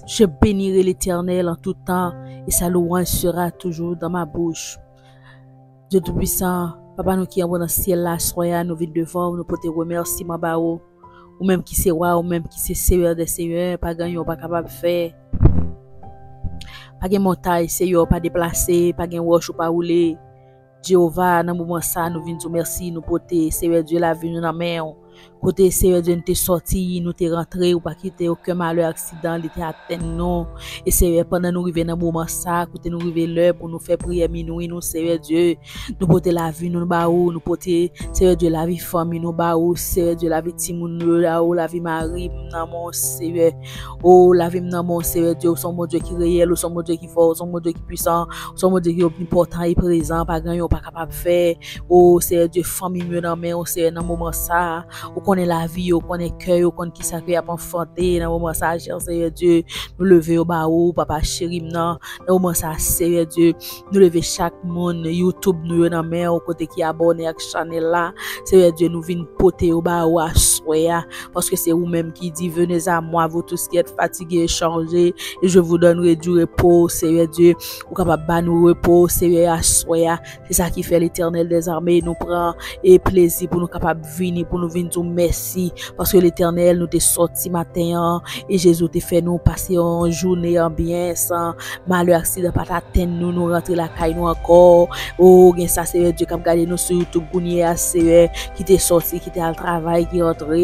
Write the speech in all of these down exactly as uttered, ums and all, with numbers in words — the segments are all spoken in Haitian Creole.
Je bénirai l'Éternel en tout temps, et sa louange sera toujours dans ma bouche. Dye Toupisan, Papa nou ki anwo nan syèl la, aswè a, nou vin devan w, nou pote remèsiman ba ou. Ou menm ki se wa, ou menm ki se Seyè dè seyè, pa gen anyen ou pa kapab fè. Pa gen montay, Seyè, ou pa deplase, pa gen wòch ou pa woule. Jewova, nan moman sa, nou vin di w mèsi, nou pote, Seyè Dye, lavi nou nan men w. Kote, Seyè Dye, nou te sòti, nou te rantre, ou pa kite okenn malè, aksidan, li te atenn nou. E, Seyè, pandan nou rive nan moman sa, kote nou rive lè pou nou fè priyè minwi nou, Seyè Dye, nou pote lavi nou ba ou, nou pote, Seyè Dye, lavi fanmi nou ba ou, Seyè Dye, lavi timoun nou ba ou, lavi mari m nan men w, Seyè. O, lavi m nan men w, Seyè Dye, ou se yon Bondye ki reyèl, ou se yon Bondye ki fò, ou se yon Bondye ki pwisan, ou se yon Bondye ki omnipòtan e prezan, pa gen anyen ou pa kapab fè. O, Seyè Dye, fanmi m yo nan men w, Seyè, nan moman sa a. Ou konnen lavi yo, ou konnen kè yo, ou konn kisa ke y ap anfante nan moman sa a, chè Seyè Dye. Nou leve yo ba ou, Papa cheri m nan. Nan moman sa a, Seyè Dye, nou leve chak moun, YouTube nou yo nan men w, kote ki abòne ak chanèl la. Seyè Dye, nou vin pote yo ba ou aswè a, paske se ou menm ki di, venez à moi, vous tous qui êtes fatigués et chargés, et je vous donnerai du repos, Seyè Dye. Ou kapab ba nou repo, Seyè, aswè a. Se sa ki fè Letènèl dèzame, nou pran e plezi pou nou kapab vini, pou nou vin di w mèsi. Paske Letènèl, nou te sòti maten an, e Jezi, ou te fè nou pase yon jounen an byen, san malè, aksidan pa t atenn nou, nou rantre lakay nou ankò. O, gen sa, Seyè Dye, k ap gade nou sou YouTube kounye a, Seyè, ki te sòti, ki te al travay, ki rantre.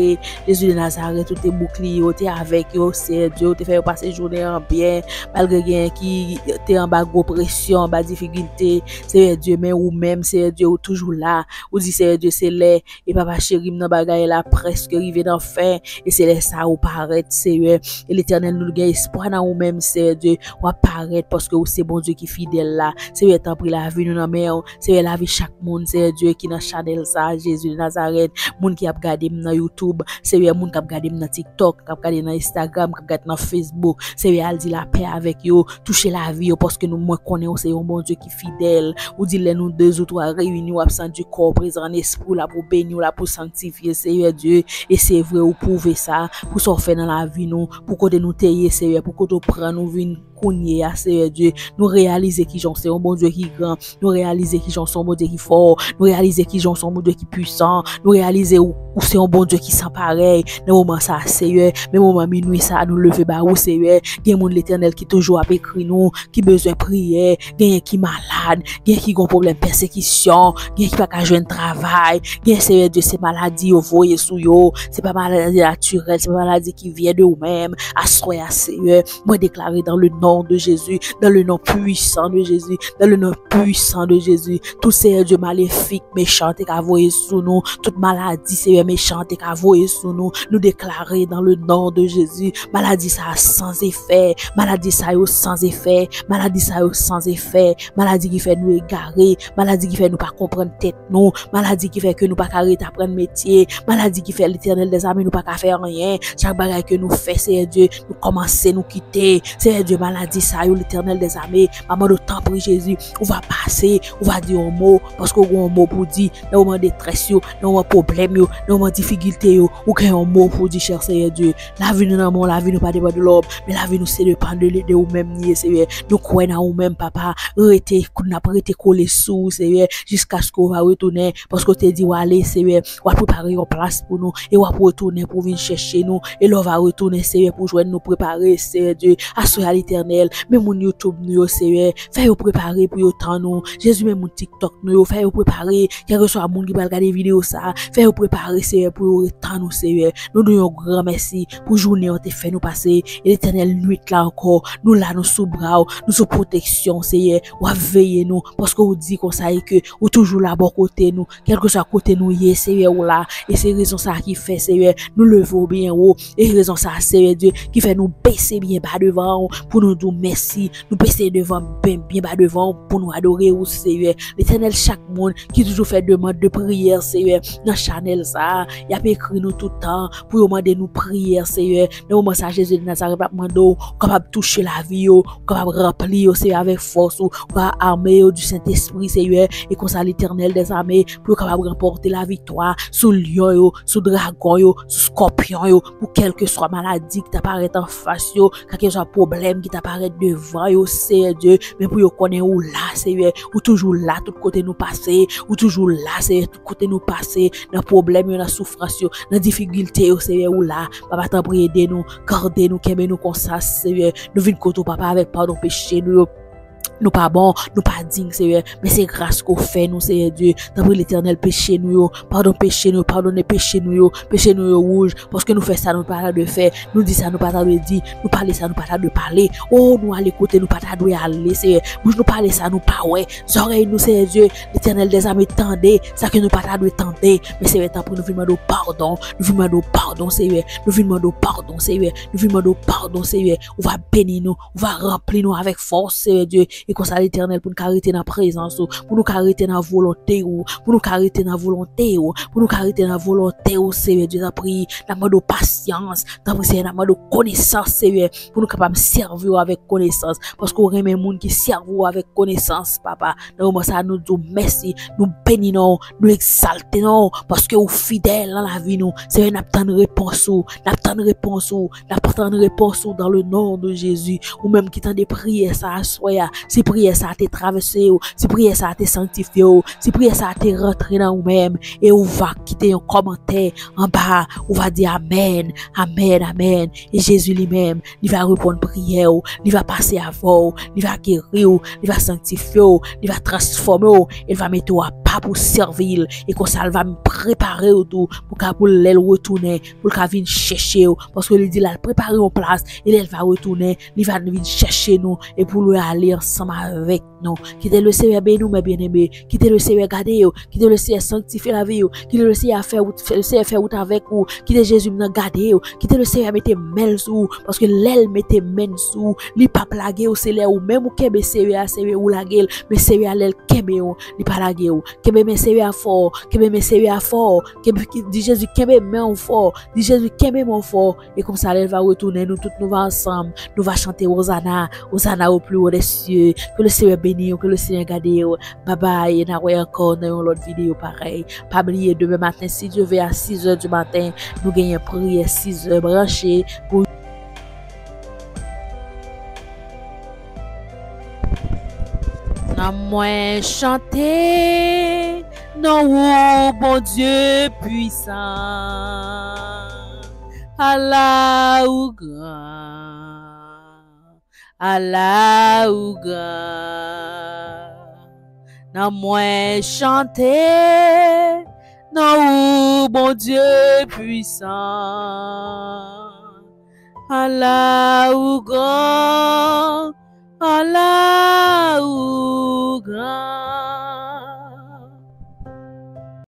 Jezi de Nazarèt, ou te boukliye, ou te avèk yo, Seyè Dye, ou te fè yo pase jounen an byen. Malgre gen ki te anba gwo presyon, anba difikilte, Seyè Dye, men ou menm, Seyè Dye, ou toujou la. Ou di, Seyè Dye, se lè, e Papa cheri m nan, bagay la prèske rive nan fen, e se lè sa ou parèt, Seyè. E Letènèl, nou gen espwa nan ou menm, Seyè Dye, w ap parèt paske ou se Bondye ki fidèl la. Seyè, tanpri, lavi nou nan men w. Seyè, lavi chak moun, Seyè Dye, ki nan chanèl sa, Jezi de Nazarèt, moun ki ap gade m nan YouTube, Seyè, moun k ap gade m nan TikTok, k ap gade nan Instagram, k ap gade nan Facebook, Seyè, al di lapè avèk yo, touche lavi yo, paske nou, mwen konnen ou se yon Bondye ki fidèl. Ou di lè nou de ou twa reyini, w absan di kò, prezan an espri, w la pou beni, w la pou sanktifye, Seyè Dye, e se vre, ou pwouve sa, pou sa w fè nan lavi nou, pou kote nou te ye, Seyè, pou kote w pran nou vin kounye a, Seyè Dye, nou reyalize kijan w se yon Bondye ki gran, nou reyalize kijan w se yon Bondye ki fò, nou reyalize kijan w se yon Bondye ki pwisan, nou reyalize ou, ou se yon Bondye ki san parèy. Nan moman sa a, Seyè, men moman minwi sa a, nou leve ba ou, Seyè. Gen moun, Letènèl, ki toujou ap ekri nou, ki bezwen priyè, genyen ki malad, gen ki gon pwoblèm pèsekisyon, gen ki pa ka jwenn travay, gen, Seyè Dye, se maladi yo voye sou yo, se pa maladi natirèl, se pa maladi ki vyen de ou menm. Aswè a, Seyè, mwen deklare dans le nom de Jésus, dans le nom puissant de Jésus, dans le nom puissant de Jésus, tout, Seyè Dye, malefik, mechan te ka voye sou nou, tout maladi, Seyè, mechan te ka voye sou nou, nou deklare dans le nom de Jésus, maladi sa a san efè, maladi sa yo san efè, maladi sa yo san efè, maladi ki fè nou egare, maladi ki fè nou pa konprann tèt nou, maladi ki fè ke nou pa ka ret aprann metye, maladi ki fè, Letènèl dèzame, nou pa ka fè anyen. Chak bagay ke nou fè, Seyè Dye, nou kòmanse, nou kite. Seyè Dye, maladi sa yo, Letènèl dèzame, m ap mande w, tanpri, Jezi, ou va pase, ou va di yon mo, paske w gen yon mo pou di nan moman detrès yo, nan moman pwoblèm yo, nan moman difikilte yo, ou gen yon mo pou di, chè Seyè Dye. Lavi nou nan men w, lavi nou pa depann de lòm, men lavi nou se depann de, de ou menm li ye, Seyè. Nou kwè nan ou menm, Papa. Rete, n ap rete kole sou ou, Seyè, jiskaske w va retounen, paske w te di w ale, Seyè, w ap prepare yon plas pou nou, e w ap retounen pou vin chèche nou, e lè w va retounen, Seyè, pou jwenn nou prepare, Seyè Dye. Aswè a, Letènèl, men moun YouTube nou yo, Seyè, fè yo prepare pou yo tann ou. Jezi, men moun TikTok nou yo, fè yo prepare, kèlkeswa moun ki pral gade videyo sa a, fè yo prepare, Seyè, pou yo ret tann ou, Seyè. Nou di w yon gran mèsi pou jounen w te fè nou pase, e Letènèl, nwit la ankò, nou la, nou sou bra w, nou sou pwoteksyon w, Seyè, w ap veye nou, paske w di konsa e ke ou toujou la bò kote nou, kèlkeswa kote nou ye, Seyè, ou la. E se rezon sa a ki fè, Seyè, nou leve w byen wo. E rezon sa a, Seyè Dye, ki fè nou bese byen ba devan w, pou nou di w mèsi. Nou pese devan, byen, byen ba devan w pou nou adore ou, Seyè. Letènèl, chak moun ki toujou fè demann de priyè, Seyè, nan chanèl sa a, y ap ekri nou tout tan pou yo mande nou priyè, Seyè. Nan moman sa a, Jezi de Nazarèt ap mande w, ou kapab touche lavi yo, ou kapab ranpli yo, Seyè, avèk fòs ou, ou kapab ame yo di Sentespri, Seyè, e konsa Letènèl dèzame, pou yo kapab ranpòte laviktwa sou lyon yo, sou dragon yo, sou skòpyon yo, pou kèlkeswa maladi ki ta parèt anfas yo, kèlkeswa pwoblèm ki ta parèt devan yo, Seyè Dye, men pou yo konnen ou la, Seyè, ou toujou la tout kote nou pase, ou toujou la, Seyè, tout kote nou pase, nan pwoblèm yo, nan soufrans yo, nan difikilte yo, Seyè, ou la. Papa, tanpri ede nou, gade nou, kenbe nou konsa, Seyè. Nou vin kote w, Papa, avèk padon peche nou yo. Nou pa bon, nou pa diy, Seyè, men se gras ke w fè nou, Seyè Dye. Tanpri, Letènèl, peche nou yo, padon peche nou yo, padone peche nou yo, peche nou yo wouj, paske nou fè sa nou pa ta dwe fè, nou di sa nou pa ta dwe di, nou pale sa nou pa ta dwe pale. O, nou ale kote nou pa ta dwe ale, Seyè. Bouch nou pale sa nou pa wè, zòrèy nou, Seyè Dye, Letènèl dèzame, tande sa ke nou pa ta dwe tande. Men, Seyè, tanpri, nou vin mande w padon, nou vin mande w padon, Seyè, nou vin mande w padon, Seyè, nou vin mande w padon, Seyè. Ou va beni nou, ou va ranpli nou avèk fòs, Seyè Dye. E konsa, Letènèl, pou nou ka rete nan prezans ou, pou nou ka rete nan volonte ou, pou nou ka rete nan volonte ou, pou nou ka rete nan volonte ou, Seyè Dye, tanpri, n ap mande w pasyans, tanpri, Seyè, n ap mande w konesans, Seyè, pou nou kapab sèvi w avèk konesans, paske w renmen moun ki sèvi w avèk konesans, Papa. Nan moman sa a, nou di w mèsi, nou beni non w, nou egzalte non w, paske ou fidèl nan lavi nou. Seyè, n ap tann repons ou, n ap tann repons ou, n ap tann repons ou dans le nom de Jésus. Ou menm ki tande priyè sa a aswè a, si priyè sa a te travèse w, si priyè sa a te sanktifye w, si priyè sa a te rantre nan ou menm, e ou va kite yon kòmantè anba a, ou va di amèn, amèn, amèn. E Jezi li menm, li va reponn priyè w, li va pase avè w, li va geri w, li va sanktifye w, li va transfòme w, e li va mete w apa pou sèvi l. E konsa, li va prepare w tou pou ka, pou lè l retounen, pou l ka vin chèche w. Paske li di l al prepare yon plas, e lè l va retounen, li va vin chèche nou, e pou nou ale ansanm avèk nou. Kite le Seyè beni w, mes bien-aimés. Kite le Seyè gade w. Kite le Seyè sanktifye lavi w. Kite le Seyè fè wout, fè, le Seyè fè wout avèk ou. Kite Jezi nan gade w. Kite le Seyè mete men l sou ou. Paske lè l mete men l sou ou, li p ap lage w. Se lè ou menm ou kenbe Seyè a, Seyè ou lage l. Men Seyè a, lè l kenbe w, li pa lage w. Kenbe men Seyè a fò. Kenbe men Seyè a fò. Kenbe, di Jezi, kenbe men w fò. Di Jezi, kenbe men w fò. E konsa, lè l va retounen, nou tout nou va ansanm, nou va chante Ozana, Ozana au plus haut des cieux. Ke le Seyè beni w, ke le Seyè gade w. Babay, e n a wè ankò nan yon lòt videyo parèy. Pa bliye, demen maten, si Dye ve, a sis è di maten, nou genyen priyè sis è, branche pou Nanm mwen chante non ou, Bondye pwisan. Ala ou gran, ala ou gran. Nanm mwen chante non ou, Bondye pwisan. Ala ou gran.